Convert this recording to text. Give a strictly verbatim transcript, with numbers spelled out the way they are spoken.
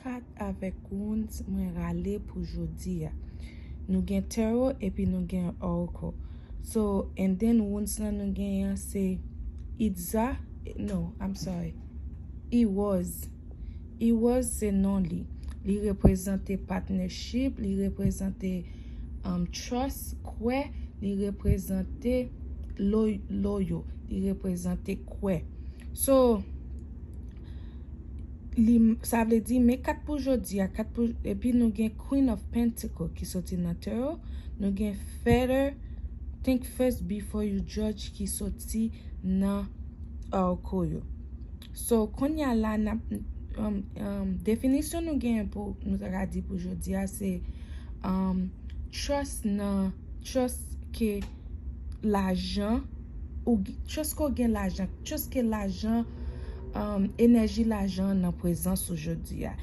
Chat avèk Wands mwen rale pou jodi a. Nou gen Tarot epi nou gen Oracle. So, and then Wands lan nou gen an se Itza, no, I'm sorry. It was. It was se non li. Li reprezante partnership, li reprezante um, trust, kwè, li reprezante lo- loyal, li reprezante kwè. So, li, sa vle di, men kat pou jodi a, kat pou, epi nou gen Queen of Pentacle ki soti nan Tarot, nou gen Feather, Think First Before You Judge ki soti nan Oracle yo. So, kounye a la, n ap, um, um, definisyon nou gen pou, nou ta ka di pou jodi a, se um, trust nan, trust ke lajan, ou trust ke w gen lajan, trust ke lajan, um, enèji lajan nan prezans ou jodi a.